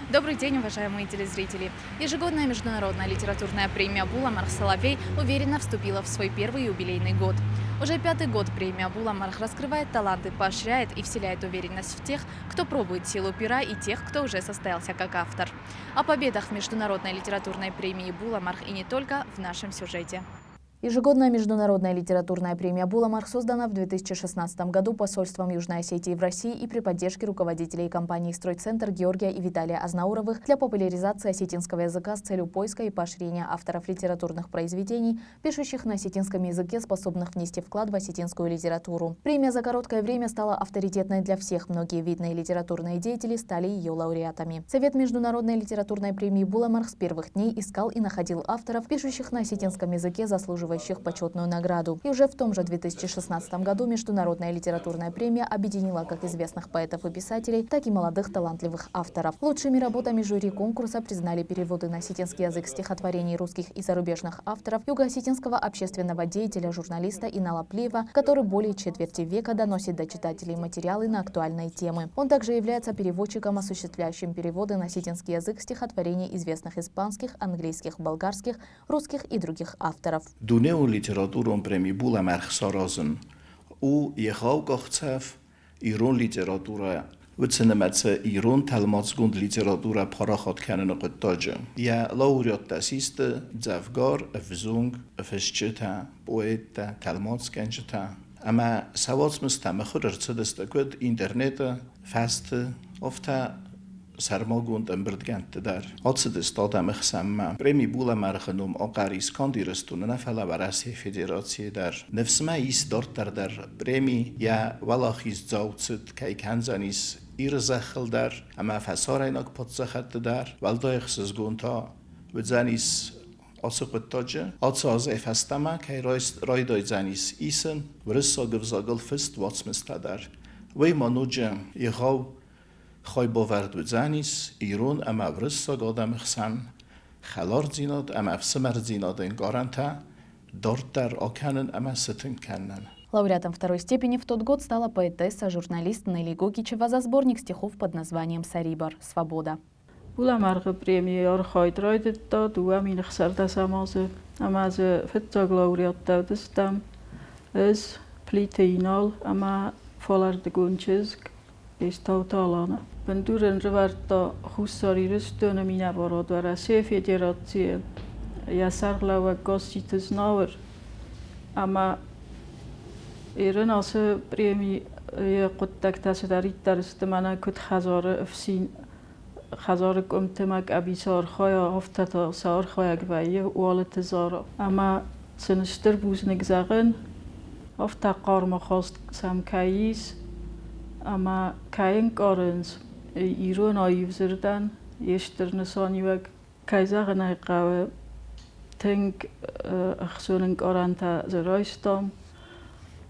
Добрый день, уважаемые телезрители! Ежегодная международная литературная премия «Буламарх Соловей» уверенно вступила в свой первый юбилейный год. Уже пятый год премия «Буламарх» раскрывает таланты, поощряет и вселяет уверенность в тех, кто пробует силу пера, и тех, кто уже состоялся как автор. О победах в международной литературной премии «Буламарх» и не только в нашем сюжете. Ежегодная международная литературная премия «Буламарх» создана в 2016 году посольством Южной Осетии в России и при поддержке руководителей компании «Стройцентр» Георгия и Виталия Азнауровых для популяризации осетинского языка с целью поиска и поощрения авторов литературных произведений, пишущих на осетинском языке, способных внести вклад в осетинскую литературу. Премия за короткое время стала авторитетной для всех. Многие видные литературные деятели стали ее лауреатами. Совет международной литературной премии «Буламарх» с первых дней искал и находил авторов, пишущих на осетинском языке, заслуживающих почетную награду. И уже в том же 2016 году Международная литературная премия объединила как известных поэтов и писателей, так и молодых талантливых авторов. Лучшими работами жюри конкурса признали переводы на осетинский язык стихотворений русских и зарубежных авторов юго-осетинского общественного деятеля, журналиста Инала Плиева, который более четверти века доносит до читателей материалы на актуальные темы. Он также является переводчиком, осуществляющим переводы на осетинский язык стихотворений известных испанских, английских, болгарских, русских и других авторов. Дунеон литературон преми Булӕмӕргъ саразын у егъау къахдзӕф ирон литературӕ, уыцы нымӕцы ирон тӕлмацгонд литературӕ парахат кӕныны хъуыддаджы. Йӕ лауреаттӕ систы дзӕвгар ӕвзонг фысджытӕ, поэттӕ, тӕлмацгӕнджытӕ ӕмӕ сӕ уацмыстӕ мыхуыр ӕрцыдысты куыд интернеты фӕзты, афтӕ сӕрмагонд ӕмбырдгӕндты дӕр. Ацыдысты адӕмы хсӕнмӕ. Преми Булӕмӕргъы ном ахъӕр ис канд Ирыстоны нӕ, фӕлӕ Уӕрӕсейы Федерацийы дӕр. Ныфс мӕ ис, дарддӕр дӕр преми йӕ уӕлахиздзау цыд кӕй кӕндзӕнис Иры зӕххыл дӕр ӕмӕ фӕсарӕйнаг паддзахӕдты дӕр. Уӕлдай ӕхсызгон та уыдзӕнис ацы хъуыддаджы. Ацы азӕй фӕстӕмӕ кӕй райдайдзӕнис исын уырыссаг ӕвзагыл фыст уацмыстӕ дӕр. Уый ма ноджы егъау хайбавӕрд уыдзӕнис ирон ӕмӕ уырыссаг адӕмы хсӕн хӕлардзинад ӕмӕ ӕфсымӕрдзинады ӕнкъарӕнтӕ дарддӕр акӕнын ӕмӕ сытынг кӕнынӕн. Лауреатом второй степени в тот год стала поэтесса, журналист Нелли Гогичева за сборник стихов под названием «Сарибар. Свобода». Булӕмӕргъы премийы архайд райдыдта 2016 азы ӕмӕ дзы фыццаг лауреаттӕ уыдыстӕм ӕз, Плиты Инал ӕмӕ фалӕрдыгон чызг Бестауты Алана. Бындур ын рывӕрдта Хуссар Ирыстоны минӕварад Уӕрӕсейы Федерацийы йӕ сӕргълӕууӕг Гасситы Знауыр ӕмӕ Ирын ацы премийы хъуыддӕгтӕ цыдӕриддӕр сты, мӕнӕ куыд хӕдзары ӕфсин хӕдзары къуымты мӕ къӕбицы архайа, афтӕ та сӕ архайӕг вӕййы Уалыты Зара. Ӕмӕ сын стыр бузныг зӕгъын, афтӕ хъарм ахаст сӕм кӕй ис ӕмӕ кӕй ӕнкъарынц ирон аив дзырдӕн йе стыр нысаниуӕг. Кӕй зӕгъын ӕй хъӕуы, тынг ӕхцон ӕнкъарӕнтӕ дзы райстам.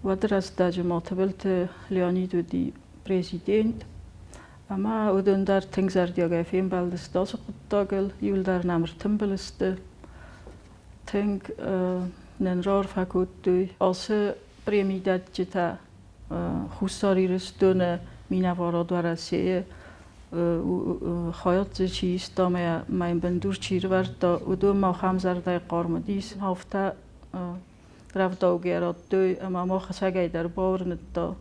Уӕды рӕстӕджы ма Тыбылты Леонид уыди президент. Ӕмӕ уыдон дӕр тынг зӕрдиагӕй фембӕлдысты ацы хъуыддагыл, иуылдӕр нӕм ӕртымбыл сты. Тынг нын раарфӕ кодтой. Ацы премидӕтджытӕ Хуссар Ирыстоны минӕварад Уӕрӕсейы хайад дзы чи иста ӕмӕ йын бындур чи рывӕрдта, уыдонмӕ ахӕм зӕрдӕйы хъарм уыдис. Афтӕ рӕвдаугӕ радтой ӕмӕ мах ӕцӕгӕйдӕр бауырныдта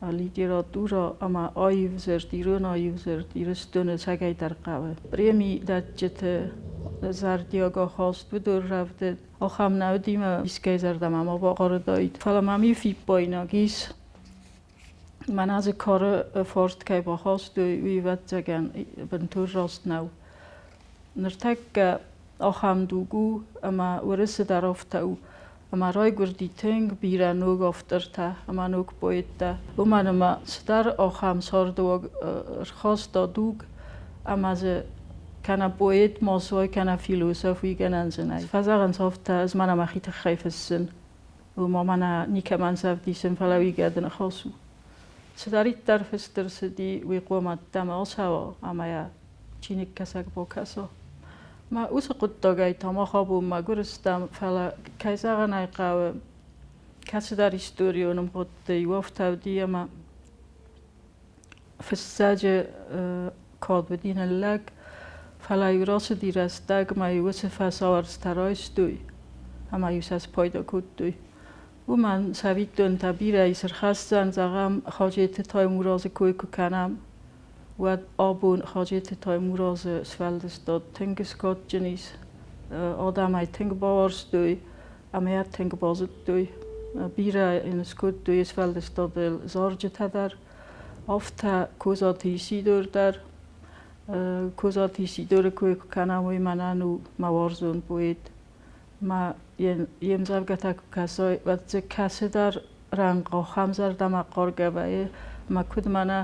литературӕ ӕмӕ аив дзырд, ирон аив дзырд Ирыстоны ӕцӕгӕйдӕр хъӕуы. Преми дӕтджыты зӕрдиаг ахаст уыдон рӕвдыд ахӕм нӕ уыди мӕ искӕй зӕрдӕмӕ ма бахъарыдаид. Фӕлӕ мӕм иу фиппаинаг ис. Мӕнӕ дзы кары фарст кӕй бахастой, уый, ӕвӕццӕгӕн, бынтон раст нӕу. Ныртӕккӕ ахӕм дуг у, ӕмӕ Уырысы дӕр афтӕ у, ӕмӕ райгуырди тынг бирӕ ног автортӕ ӕмӕ ног поэттӕ. Уымӕн ӕмӕ цыдӕр ахӕм цардыуаг ӕрхаста дуг, ӕмӕ дзы кӕнӕ поэт ма суай, кӕнӕ философ, уый гӕнӕн дзы нӕй. Фӕзӕгъынц афтӕ, ӕз мӕнӕ мӕхи тыххӕй фыссын. Уымӕ мӕнӕ никӕмӕн сӕвдисын, фӕлӕ уый гӕды ныхас у. Цыдӕриддӕр фыст ӕрцыди, уый хъуамӕ ӕддӕмӕ ацӕуа ӕмӕ йӕ чиныгкӕсӕг бакӕса. Мӕ уыцы хъуыддагӕй та мах абон мӕгуыр стӕм, фӕлӕ, кӕй зӕгъын ӕй хъӕуы, кӕцыдӕр историон ӕмгъуыдты иу афтӕ уыди, ӕмӕ фыссӕджы кад уыди ныллӕг, фӕлӕ-иу рацыди рӕстӕг ӕмӕ-иу уыцы фӕсауӕрцтӕ райстой ӕмӕ-иу сӕ спайда кодтой. Уымӕн цӕвиттонтӕ бирӕ ис ӕрхӕсдзӕн, зӕгъӕм, Хаджеты Таймуразы кой куы кӕнӕм, уӕд абон Хаджеты Таймуразы сфӕлдыстад тынг скадджын ис, адӕм ӕй тынг бауарзтой ӕмӕ йӕ тынг базыдтой. Бирӕ йын скодтой йе сфӕлдыстадыл зарджытӕ дӕр, афтӕ Козаты Исидор дӕр. Козаты Исидоры кой куы кӕнӕм, уый мӕнӕн у мӕ уарзон поэт. Мӕ йе мдзӕвгӕтӕ куы кӕсой, уӕд дзы кӕцыдӕр рӕнхъ ахӕм зӕрдӕмӕ хъаргӕ вӕййы, ӕмӕ куыд мӕнӕ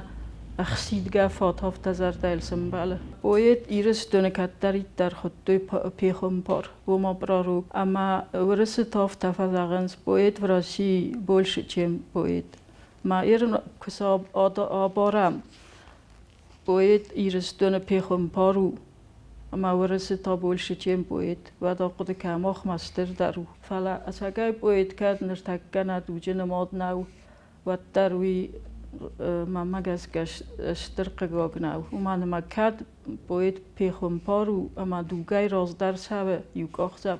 ӕхсидгӕ фат, афтӕ зӕрдӕйыл сӕмбӕлы. Поэт Ирыстоны кӕддӕриддӕр хуыдтой пехуымпар, ома пророк. Ӕмӕ уырысы та афтӕ фӕзӕгъынц, поэт в России больше, чем поэт. Мӕ Иры куы сӕ абарӕм, Поэт Ирыстоны пехуымпар у, ӕмӕ Уырысы та больше, чем поэт. Уӕд ахъуыды кӕн, махмӕ стырдӕр у. Фӕлӕ ӕцӕгӕй поэт кӕд ныртӕккӕ нӕ дуджы нымад нӕу, уӕддӕр уый мӕнмӕ гӕсгӕ стыр хъыгаг нӕу. Уымӕн ӕмӕ кӕд поэт пехуымпар у ӕмӕ дугӕй раздӕр цӕуы иу къахдзӕф,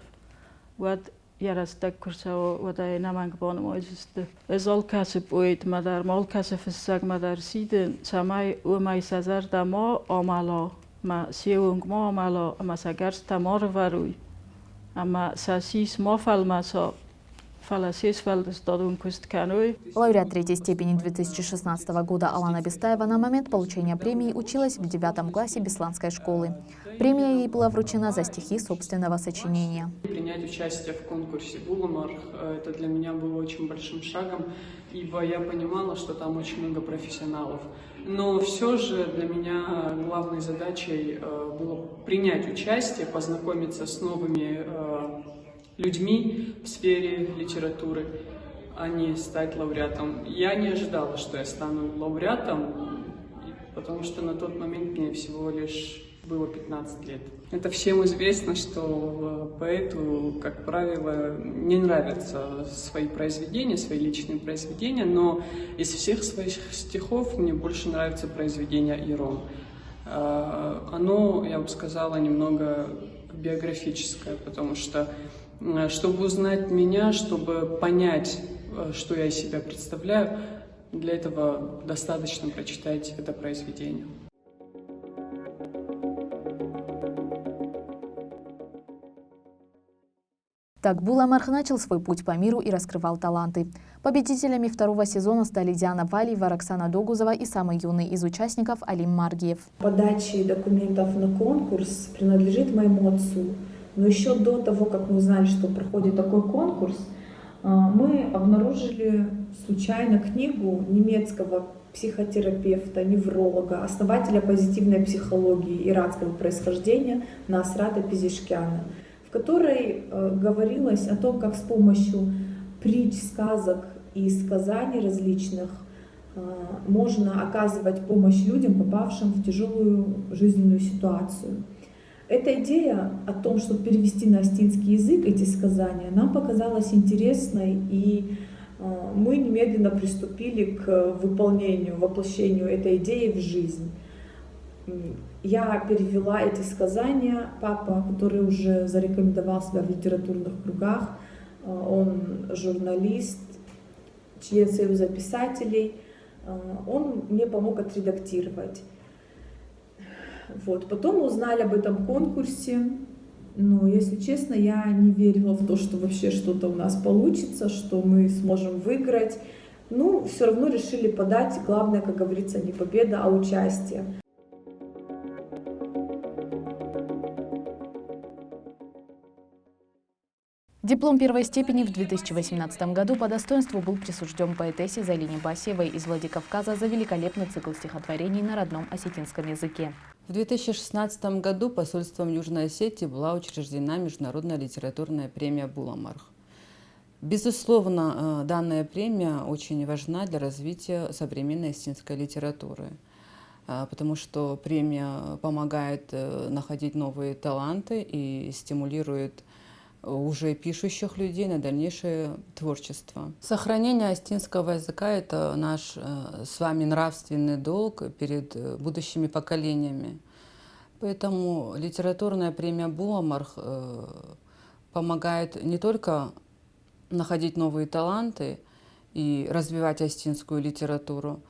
уӕд йӕ рӕстӕг куы рцӕуа, уӕд ӕй ӕнӕмӕнг банымайдзысты. Ӕз алкӕцы поэтмӕ дӕр, алкӕцы фыссӕгмӕ дӕр сидын, цӕмӕй уымӕй сӕ зӕрдӕ ма амӕла, ма се онг ма амӕла ӕмӕ сӕ гӕрзтӕ ма рывӕрой, ӕмӕ сӕ сис ма фӕлмӕца, фӕлӕ се сфӕлдыстадон куыст кӕной. Лауреат третьей степени 2016 года Алана Бестаева на момент получения премии училась в девятом классе Бесланской школы. Премия ей была вручена за стихи собственного сочинения. Принять участие в конкурсе «Буламарх» – это для меня было очень большим шагом, ибо я понимала, что там очень много профессионалов. Но все же для меня главной задачей было принять участие, познакомиться с новыми людьми в сфере литературы, а не стать лауреатом. Я не ожидала, что я стану лауреатом, потому что на тот момент мне всего лишь было 15 лет. Это всем известно, что поэту, как правило, не нравятся свои произведения, свои личные произведения, но из всех своих стихов мне больше нравится произведение «Ирон». Оно, я бы сказала, немного биографическое, потому что, чтобы узнать меня, чтобы понять, что я из себя представляю, для этого достаточно прочитать это произведение. Так Буламарх начал свой путь по миру и раскрывал таланты. Победителями второго сезона стали Диана Валиева, Роксана Догузова и самый юный из участников Алим Маргиев. Подача документов на конкурс принадлежит моему отцу. Но еще до того, как мы узнали, что проходит такой конкурс, мы обнаружили случайно книгу немецкого психотерапевта, невролога, основателя позитивной психологии иранского происхождения Насрата Пезешкиана, в которой говорилось о том, как с помощью притч, сказок и сказаний различных можно оказывать помощь людям, попавшим в тяжелую жизненную ситуацию. Эта идея о том, чтобы перевести на осетинский язык эти сказания, нам показалась интересной, и мы немедленно приступили к выполнению, воплощению этой идеи в жизнь. Я перевела эти сказания. Папа, который уже зарекомендовал себя в литературных кругах, он журналист, член Союза писателей, он мне помог отредактировать. Вот. Потом узнали об этом конкурсе. Но, если честно, я не верила в то, что вообще что-то у нас получится, что мы сможем выиграть. Ну, все равно решили подать. Главное, как говорится, не победа, а участие. Диплом первой степени в 2018 году по достоинству был присужден поэтессе Залине Басиевой из Владикавказа за великолепный цикл стихотворений на родном осетинском языке. В 2016 году посольством Южной Осетии была учреждена Международная литературная премия «Буламарх». Безусловно, данная премия очень важна для развития современной осетинской литературы, потому что премия помогает находить новые таланты и стимулирует уже пишущих людей на дальнейшее творчество. Сохранение осетинского языка – это наш с вами нравственный долг перед будущими поколениями. Поэтому литературная премия «Буламарх» помогает не только находить новые таланты и развивать осетинскую литературу,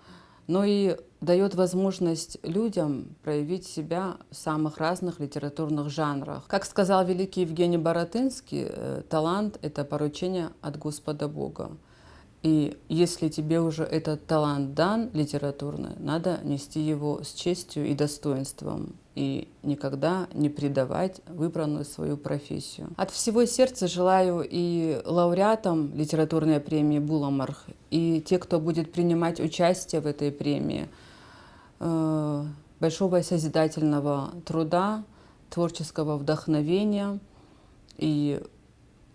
но и дает возможность людям проявить себя в самых разных литературных жанрах. Как сказал великий Евгений Баратынский, талант – это поручение от Господа Бога. И если тебе уже этот талант дан литературный, надо нести его с честью и достоинством и никогда не предавать выбранную свою профессию. От всего сердца желаю и лауреатам литературной премии «Буламарх», и те, кто будет принимать участие в этой премии, большого созидательного труда, творческого вдохновения и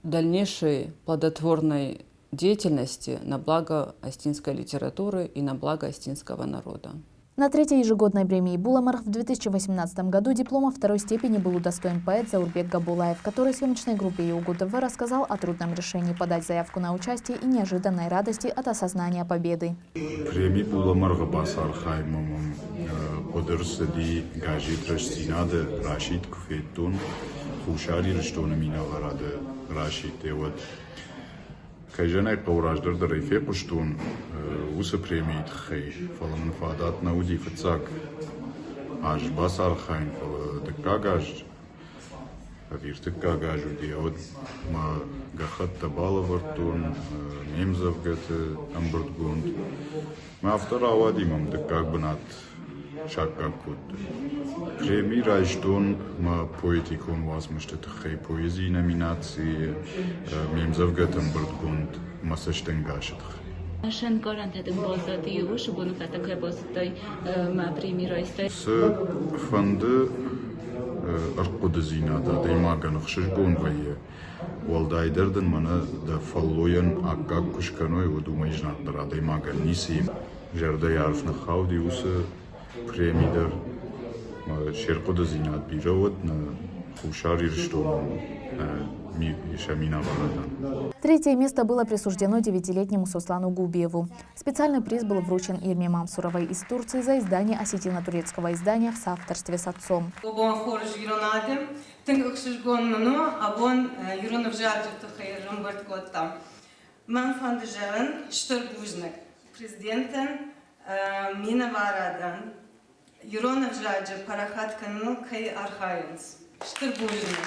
дальнейшей плодотворной деятельности на благо осетинской литературы и на благо осетинского народа. На третьей ежегодной премии «Буламарх» в 2018 году диплома второй степени был удостоен поэт Заурбек Габулаев, который съемочной группе ЮГУ ТВ рассказал о трудном решении подать заявку на участие и неожиданной радости от осознания победы. Преми Буламарх бацархайынмӕ хъуыды рцыди газет Рӕстдзинад-ы расидт куы федтон, Хуссар Ирыстоны минӕварады расидт, уӕд. Кӕй зӕгъын ӕй хъӕуы, раздӕр дӕр ӕй фехъуыстон уыцы премийы тыххӕй, фӕлӕ мын фадат нӕ уыди фыццаг аз бацархайын, фӕлӕ дыккаг аз ӕви ӕртыккаг аз уыди, уӕд мӕ гӕххӕттӕ балӕвӕрдтон ме мдзӕвгӕты ӕмбырдгонд. Мӕ афтӕ рауади мӕм дыккаг бынат саккаг кодтой. Преми райстон мӕ поэтикон уацмысты тыххӕй поэзийы номинацийы ме мдзӕвгӕты ӕмбырдгонд мӕ цӕстӕнгасы тыххӕй. Сӕнкъарӕнтӕ дын баззад иу боны фӕстӕ кӕй базыдтай мӕ преми райстай? Цы фӕнды ӕрхъуыдыдзинад адӕймагӕн ӕхсызгон вӕййы, уӕлдайдӕр дын мӕнӕ дӕ фӕллойӕн аккаг куы скӕной, уӕд уымӕй зынаргъдӕр адӕймагӕн ницы и. Зӕрдӕйы арф ныххауди уыцы преми дӕр. Се рхъуыдыдзинад бирӕ уыд нӕ Хуссар Ирыстонӕн сӕ минӕварадӕн. Третье место было присуждено девятилетнему Сослану Губиеву. Специальный приз был вручен Ирме Мамсуровой из Турции за издание осетино-турецкого издания в соавторстве с отцом. Абон хорз ирон адӕм, тынг ӕхсызгон мын у, абон ирон ӕвзаджы тыххӕй ӕрӕмбырд кодтам. Мӕн фӕнды зӕгъын стыр бузныг президентӕн, минӕварадӕн, ирон ӕвзаджы парахат кӕныныл кӕй архайынц. Стыр бузныг!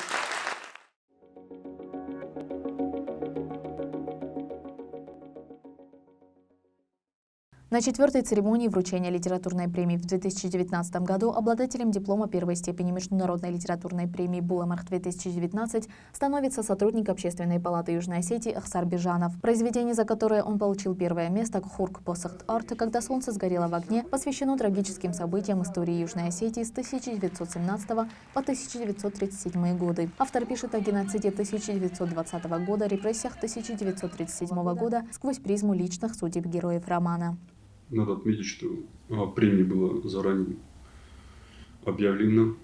На четвертой церемонии вручения литературной премии в 2019 году обладателем диплома первой степени Международной литературной премии «Буламарх-2019» становится сотрудник Общественной палаты Южной Осетии Ахсар Бежанов. Произведение, за которое он получил первое место «Хурк Посахт Арт. Когда солнце сгорело в огне», посвящено трагическим событиям истории Южной Осетии с 1917 по 1937 годы. Автор пишет о геноциде 1920 года, репрессиях 1937 года сквозь призму личных судеб героев романа. Надо отметить, что премия была заранее объявлена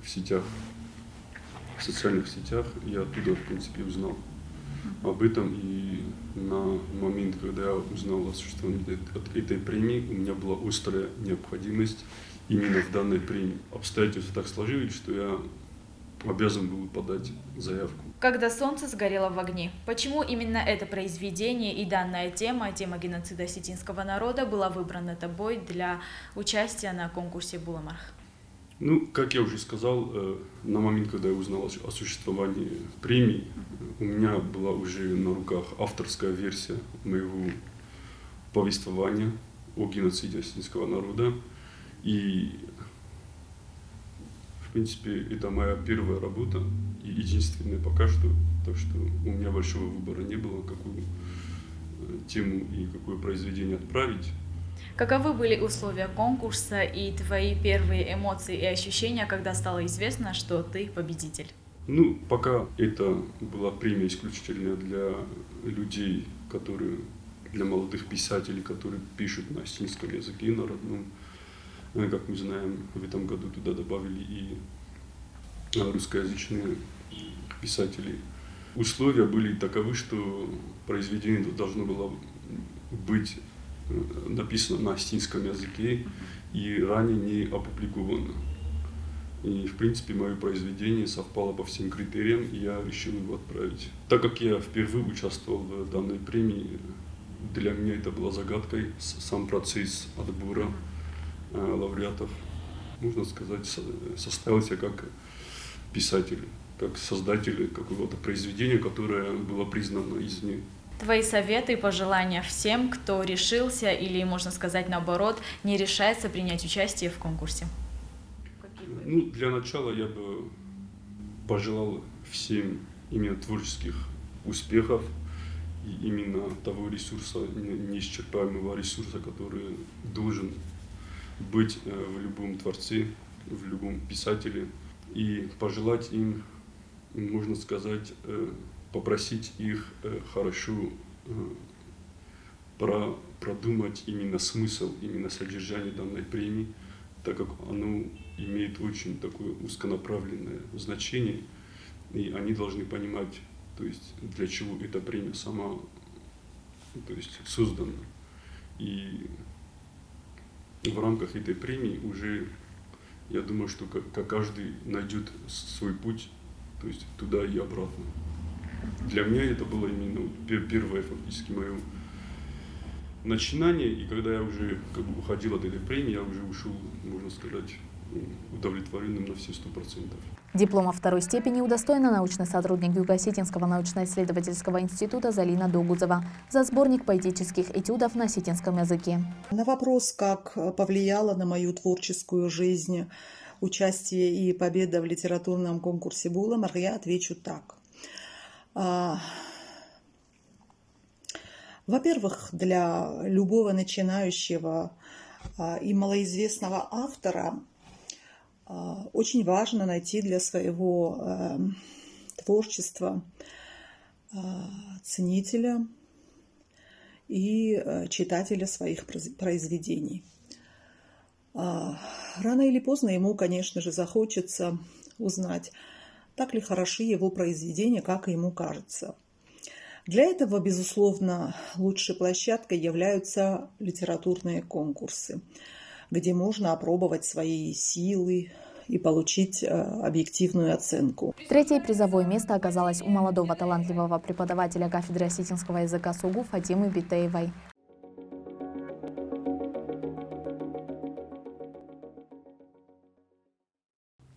в сетях, в социальных сетях. Я оттуда, в принципе, узнал об этом. И на момент, когда я узнал о существовании этой премии, у меня была острая необходимость именно в данной премии. Обстоятельства так сложились, что я обязан был подать заявку. «Когда солнце сгорело в огне». Почему именно это произведение и данная тема, тема геноцида осетинского народа, была выбрана тобой для участия на конкурсе «Буламарх»? Ну, как я уже сказал, на момент, когда я узнал о существовании премии, у меня была уже на руках авторская версия моего повествования о геноциде осетинского народа. И, в принципе, это моя первая работа и единственная пока что, так что у меня большого выбора не было, какую тему и какое произведение отправить. Каковы были условия конкурса и твои первые эмоции и ощущения, когда стало известно, что ты победитель? Ну, пока это была премия исключительно для людей, для молодых писателей, которые пишут на осетинском языке, на родном. Как мы знаем, в этом году туда добавили и русскоязычные писателей. Условия были таковы, что произведение должно было быть написано на осетинском языке и ранее не опубликовано. И, в принципе, мое произведение совпало по всем критериям, и я решил его отправить. Так как я впервые участвовал в данной премии, для меня это было загадкой, сам процесс отбора лауреатов, можно сказать, состоялся как писатель, как создатель какого-то произведения, которое было признано извне. Твои советы и пожелания всем, кто решился или, можно сказать, наоборот, не решается принять участие в конкурсе? Ну, для начала я бы пожелал всем именно творческих успехов и именно того ресурса, неисчерпаемого ресурса, который должен быть в любом творце, в любом писателе. И пожелать им, можно сказать, попросить их хорошо продумать именно смысл, именно содержание данной премии, так как оно имеет очень такое узконаправленное значение, и они должны понимать, то есть для чего эта премия сама, то есть, создана. И в рамках этой премии уже, я думаю, что каждый найдет свой путь, то есть туда и обратно. Для меня это было именно первое фактически мое начинание, и когда я уже как бы уходил от этой премии, я уже ушел, можно сказать, удовлетворенным на все 100%. Диплома второй степени удостоена научный сотрудник Юго-Осетинского научно-исследовательского института Залина Догузова за сборник поэтических этюдов на осетинском языке. На вопрос, как повлияло на мою творческую жизнь участие и победа в литературном конкурсе Буламарх, я отвечу так. Во-первых, для любого начинающего и малоизвестного автора очень важно найти для своего творчества ценителя и читателя своих произведений. Рано или поздно ему, конечно же, захочется узнать, так ли хороши его произведения, как ему кажется. Для этого, безусловно, лучшей площадкой являются литературные конкурсы, где можно опробовать свои силы и получить объективную оценку. Третье призовое место оказалось у молодого талантливого преподавателя кафедры осетинского языка СУГУ Фатимы Битеевой.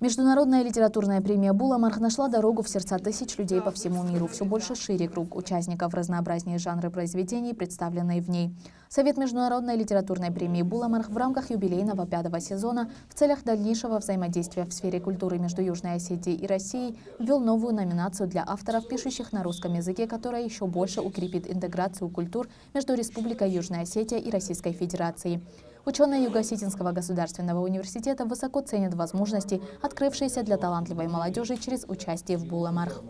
Международная литературная премия «Буламарх» нашла дорогу в сердца тысяч людей по всему миру. Все больше шире круг участников, разнообразнее жанры произведений, представленные в ней. Совет Международной литературной премии «Буламарх» в рамках юбилейного 5-го сезона в целях дальнейшего взаимодействия в сфере культуры между Южной Осетией и Россией ввел новую номинацию для авторов, пишущих на русском языке, которая еще больше укрепит интеграцию культур между Республикой Южная Осетия и Российской Федерацией. Ученые Юго-Осетинского государственного университета высоко ценят возможности, открывшиеся для талантливой молодежи через участие в Буламарх.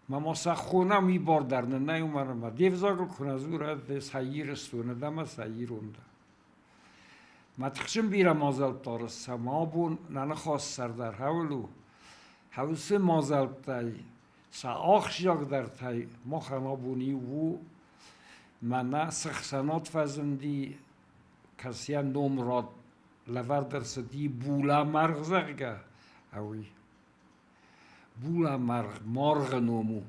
Ма сӕ хонӕм уый бар дӕр нын нӕй, уымӕн ӕмӕ де взагыл куы нӕ дзурай, сӕ Ирыстоны дӕ ӕмӕ сӕ ирон дӕ. Мӕ тыхджын бирӕ мадзӕлттӕ арызт цӕуы, абон нӕ ныхас сӕрдар хӕуыл у, уыцы мадзӕлттӕй сӕ ахсджиагдӕртӕй махӕн абон иу у, мӕнӕ цы хсӕнад фӕзынди, кӕцыйӕн ном лӕвӕрд ӕрцыди булӕмӕргъ, зӕгъгӕ, ӕви Булӕмӕргъ маргъы ном у.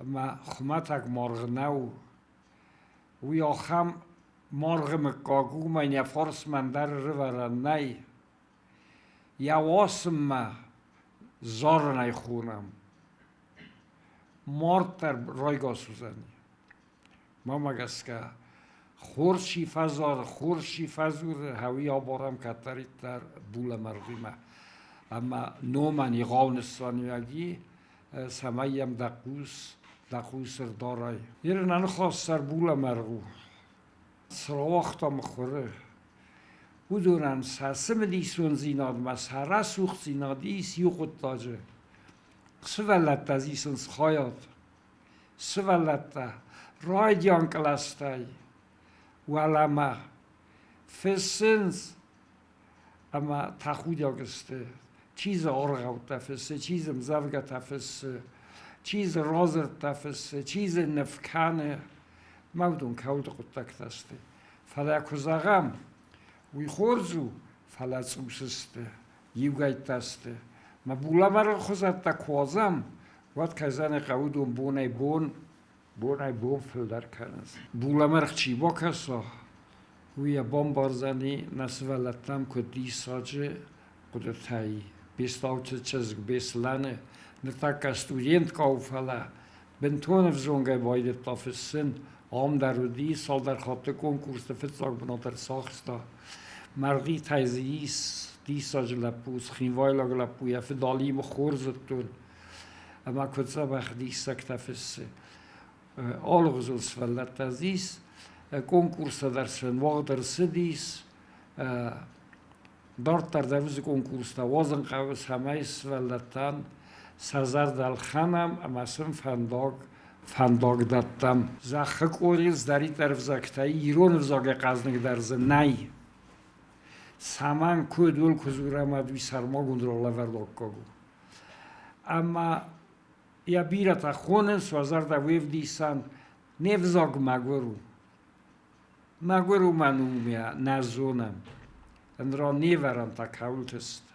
Ӕмӕ хуымӕтӕг маргъ нӕу. Уый ахӕм маргъы мыггаг у, ӕмӕ йын йӕ фарсмӕ ӕндӕр ӕрывӕрӕн нӕй. Йӕ уасынмӕ зарын ӕй хонӕм. Мард дӕр райгас уыдзӕни. Мӕнмӕ гӕсгӕ, хорз чи фӕзары, хорз чи фӕдзуры, уый абарӕм кӕддӕриддӕр булӕмӕргъимӕ. Ӕмӕ номӕн егъау нысаниуӕг и, цӕмӕй йӕм дӕ хъус, дӕ хъус ӕрдарай. Ныр нӕ ныхас сӕр булӕмӕргъ у. Цы рауагъта мыхуыры? Уыдонӕн сӕ цымыдисондзинадмӕ, сӕ рӕсугъддзинад ис иу хъуыддаджы. Сывӕллӕттӕ дзы исынц хайад. Сывӕллӕттӕ райдиан кълӕстӕй уӕлӕмӕ фыссынц ӕмӕ тӕхудиаг сты. Чи дзы аргъӕуттӕ фыссы, чи дзы ӕмдзӕвгӕтӕ фыссы, чи дзы радзырдтӕ фыссы, чи дзы ныв кӕны. Мӕ уыдон кӕуылты хъуыддӕгтӕ сты. Фӕлӕ куы зӕгъӕм, уый хорз у, фӕлӕ цъус сты, иугӕйттӕ сты. Мӕ булӕмӕргъы хуызӕттӕ куы уадзӕм, уӕд кӕй хъӕуы уыдон бонӕй-бон, бонӕй-бон фылдӕр кӕнынц. Булӕмӕргъ чи бакӕса, уый йӕ бамбардзӕни, нӕ сывӕллӕттӕм куыд диссаджы хъуыдытӕй. Бестауты чызг Беслӕны ныртӕккӕ студенткӕ у, фӕлӕ бынтон ӕвзонгӕй байдыдта фыссын. Ам дӕр уыди, цалдӕр хатты конкурсты фыццаг бынат ӕрцахста. Мӕргъитӕй дзы ис диссаджы лӕппу, цхинвайлаг лӕппу, йӕ фыд Алимы хорз зыдтон. Ӕмӕ куыд дзӕбӕх диссӕгтӕ фыссы. Алыгъуызон сывӕллӕттӕ дзы ис. Конкурстӕ дӕр сын уагъд ӕрцыдис. Дарддӕр дӕр уыцы конкурстӕ уадзын хъӕуы, цӕмӕй сывӕллӕттӕн сӕ зӕрдӕ ӕлхӕнӕм ӕмӕ сын фӕндаг фӕндаг дӕттӕм. Зӕххы къорийыл цыдӕриддӕр ӕвзӕгтӕй ирон ӕвзагӕй хъӕзныгдӕр дзы нӕй. Цӕмӕн куыд уыл куы дзурӕм, уӕд уый сӕрмагонд роллӕвӕрд аккаг у. Ӕмӕ йӕ бирӕтӕ хонынц, уӕ зӕрдӕ уе вдисӕн, не взаг мӕгуыр у. Мӕгуыр уымӕн у мӕ нӕ зонӕм, ӕндӕра не вӕрӕнтӕ кӕуылты сты.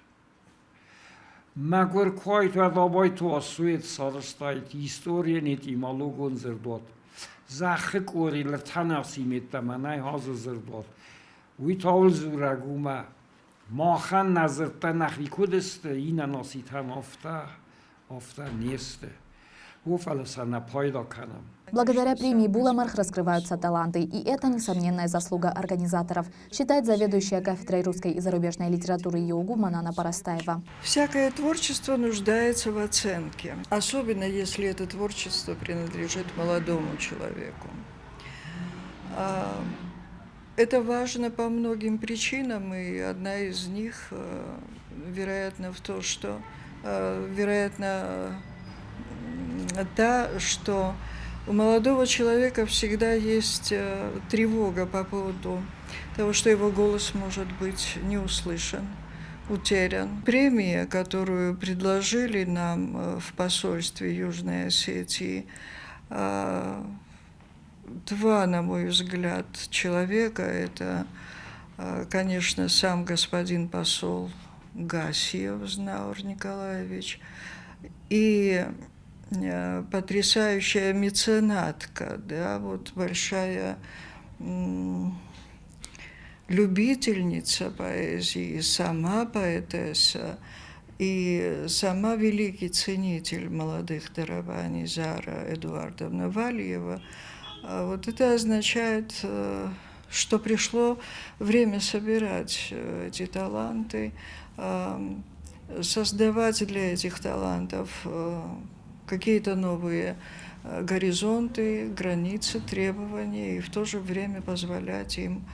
Мӕгуыр куайт уӕд абайты асует сарӕзтаид историйӕн этимологон дзырдуат. Зӕххы къори лыртӕнӕси меддӕмӕ нӕй азы дзырдуат. Уый та уыл дзурӕг у мӕ махӕн нӕ дзырдтӕ нӕхи куыд сты, иннӕ нацитӕн афтӕ, афтӕ не сты. О, фӕлӕ сӕ нӕ пайда кӕнӕм. Благодаря премии «Буломарх» раскрываются таланты, и это несомненная заслуга организаторов, считает заведующая кафедрой русской и зарубежной литературы ЮГУ Манана Парастаева. Всякое творчество нуждается в оценке, особенно если это творчество принадлежит молодому человеку. Это важно по многим причинам, и одна из них, вероятно, в том, что, вероятно, та, что у молодого человека всегда есть тревога по поводу того, что его голос может быть не услышан, утерян. Премия, которую предложили нам в посольстве Южной Осетии, два, на мой взгляд, человека. Это, конечно, сам господин посол Гасиев Знаур Николаевич и потрясающая меценатка, да, вот большая любительница поэзии, сама поэтесса и сама великий ценитель молодых дарований Зара Эдуардовна Валиева. Вот это означает, что пришло время собирать эти таланты, создавать для этих талантов какие-то новые горизонты, границы, требования и в то же время позволять им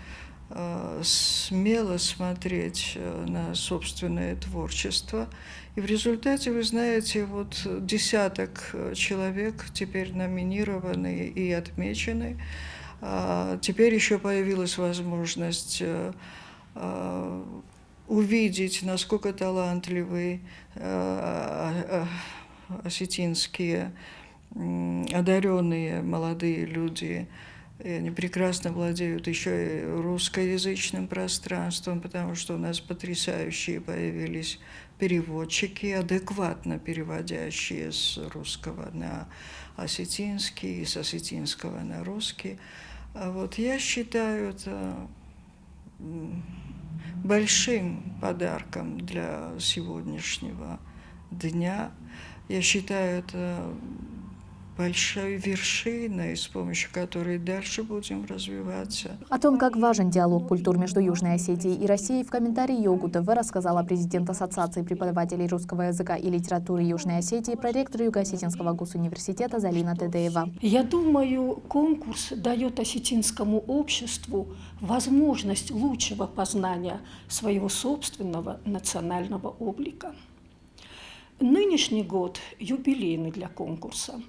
смело смотреть на собственное творчество. И в результате, вы знаете, вот десяток человек теперь номинированы и отмечены. Теперь еще появилась возможность увидеть, насколько талантливы осетинские одаренные молодые люди. И они прекрасно владеют еще и русскоязычным пространством, потому что у нас потрясающие появились переводчики, адекватно переводящие с русского на осетинский и с осетинского на русский. А вот я считаю это большим подарком для сегодняшнего дня. Я считаю это большой вершиной, с помощью которой дальше будем развиваться. О том, как важен диалог культур между Южной Осетией и Россией, в комментарии ЙОГУ ТВ рассказала президент Ассоциации преподавателей русского языка и литературы Южной Осетии, проректор Юго-Осетинского госуниверситета Залина Тедеева. Я думаю, конкурс дает осетинскому обществу возможность лучшего познания своего собственного национального облика. Нынешний год юбилейный для конкурса.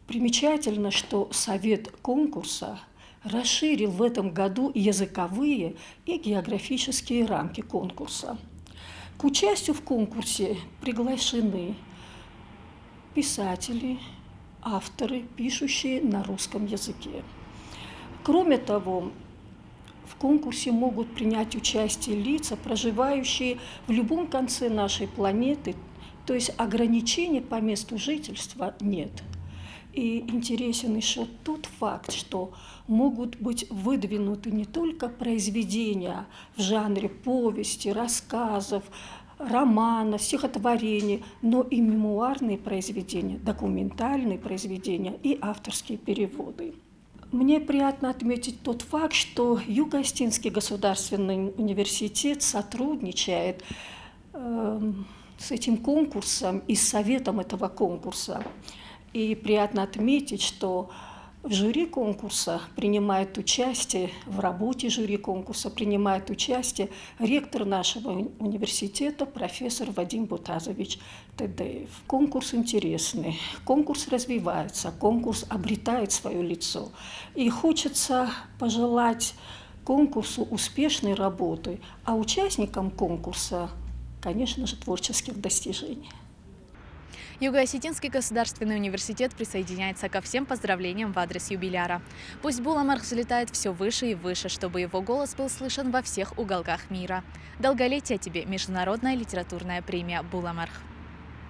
Примечательно, что совет конкурса расширил в этом году языковые и географические рамки конкурса. К участию в конкурсе приглашены писатели, авторы, пишущие на русском языке. Кроме того, в конкурсе могут принять участие лица, проживающие в любом конце нашей планеты, то есть ограничений по месту жительства нет. И интересен еще тот факт, что могут быть выдвинуты не только произведения в жанре повести, рассказов, романов, стихотворений, но и мемуарные произведения, документальные произведения и авторские переводы. Мне приятно отметить тот факт, что Юго-Осетинский государственный университет сотрудничает с этим конкурсом и с советом этого конкурса. И приятно отметить, что в жюри конкурса принимает участие, в работе жюри конкурса принимает участие ректор нашего университета, профессор Вадим Бутазович Тедеев. Конкурс интересный, конкурс развивается, конкурс обретает свое лицо. И хочется пожелать конкурсу успешной работы, а участникам конкурса, конечно же, творческих достижений. Юго-Осетинский государственный университет присоединяется ко всем поздравлениям в адрес юбиляра. Пусть Булӕмӕргъ взлетает все выше и выше, чтобы его голос был слышен во всех уголках мира. Долголетия тебе, Международная литературная премия «Булӕмӕргъ».